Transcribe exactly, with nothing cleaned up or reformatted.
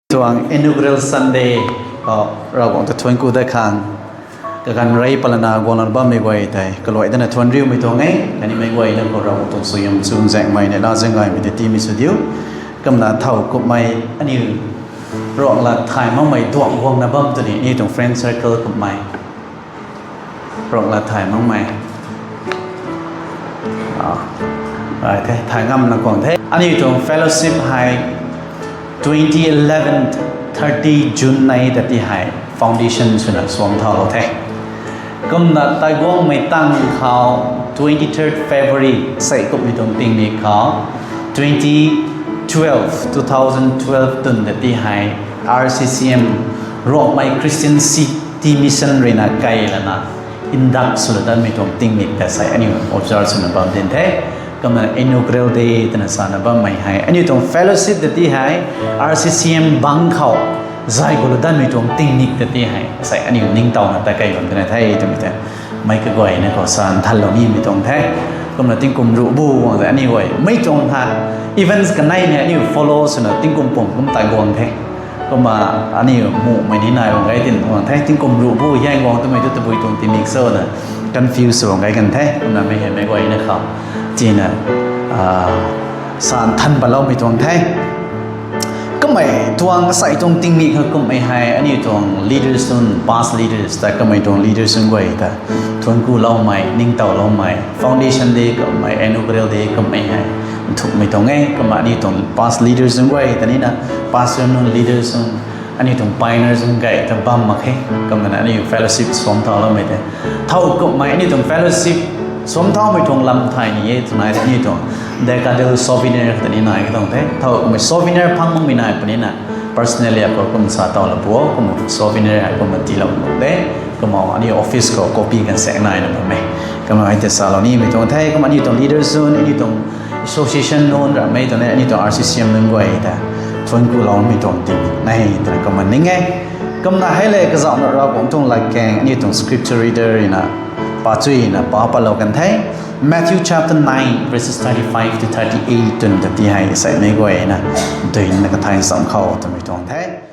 Tuang inaugural Sunday khou Ravguangc ta thuanc ku dat khang, kaganv rey patlana guangna bammei guay tei kaluai dana thuanc riumei tuang e. Khatni meic guayna khou Ravguangc tuang suaihiam chuzaenghmei neihla zaeng gaymei tei tiimei sw diu. Kumna thow kumhmei aniu Ruanglat thay makmei duang guangna bam twni aniu tuang friend circle kumhmei Ruanglat thay makmei, a, thay ngamna kuang the. Aniu tuang fellowship hei twenty eleven, thirty June nei ta ti hei foundation swna suang thaulou the. Kumna taiguangmei tang khou twenty-third February sei kumhmei tuang tingmik khou twenty twelve, two thousand twelve twn ta ti hei R C C M Ruangmei Christian City Mission ruina kai lana induct swlou datmei tuang tingmik ta sei aniu observe swna bam din the. Kumna inaugural day twna sana bammei hei aniu tuang fellowship ta ti hei R C C M bang khou zay gulou datmei tuang tingmik ta ti hei sei aniu ningtowna ta kai bam twna the twmei tei meic kaguayna khou sa nthanlou nimei tuang the. Kumna tingkum ruh bu guang tei aniu guay mei tuang ha events kaneimei aniu follow swna tingkum pum kum tai guang the. Kumna aniu muhmei ni nai bam gai tin guang the, tingkum ruh bu hian guang twmei tu tabui tuang tingmik swna confuse sw bam gai kan the. Kumna mei hei meic guayna khou tina sa nthan patloumei tuang the. Kummei tuang asei tuang tingmik khou kumhmei hei aniu tuang leaders nunc, past leaders ta kummei tuang leaders nunc guay ta thuanc kuloumei, ningtowloumei, foundation day kummei, inaugural day kummei hei nthukmei tuang e. Kumna aniu tuang past leaders nunc guay ta nina, pastor nunc, leaders nunc, aniu tuang pioneers nunc gay ta bam mak khe. Kumna aniu fellowship suang thauloumei tei thow kumhmei aniu tuang fellowship suang thaumei tuang lam thay ni e twna aniu tuang Decadal souvenir ta ni nai ka tuang the. Thow kumhmei souvenir phang makmei nai punina personally akhou kum sa tawlou pu o, kumna souvenir hei kumna tiilou pu de. Kumna aniu office khou copy kan saek naina bam e. Kumna hei tei salou nimei tuang the. Kumna aniu tuang leaders nunc, aniu tuang association nunc ramei tuang e, aniu tuang R C C M nunc guay ta thuanc kuloumei tuang tingmik nei twna kumna ning e. Kumna hei le kazauhna Ravguangc tuang latkaeng aniu tuang scripture reader ruina pa chuyna pa patlou kan the. Matthew chapter nine verses thirty-five to thirty-eight twn ta ti hei sei meic guayna duina kathay nsam khou twmei tuang the.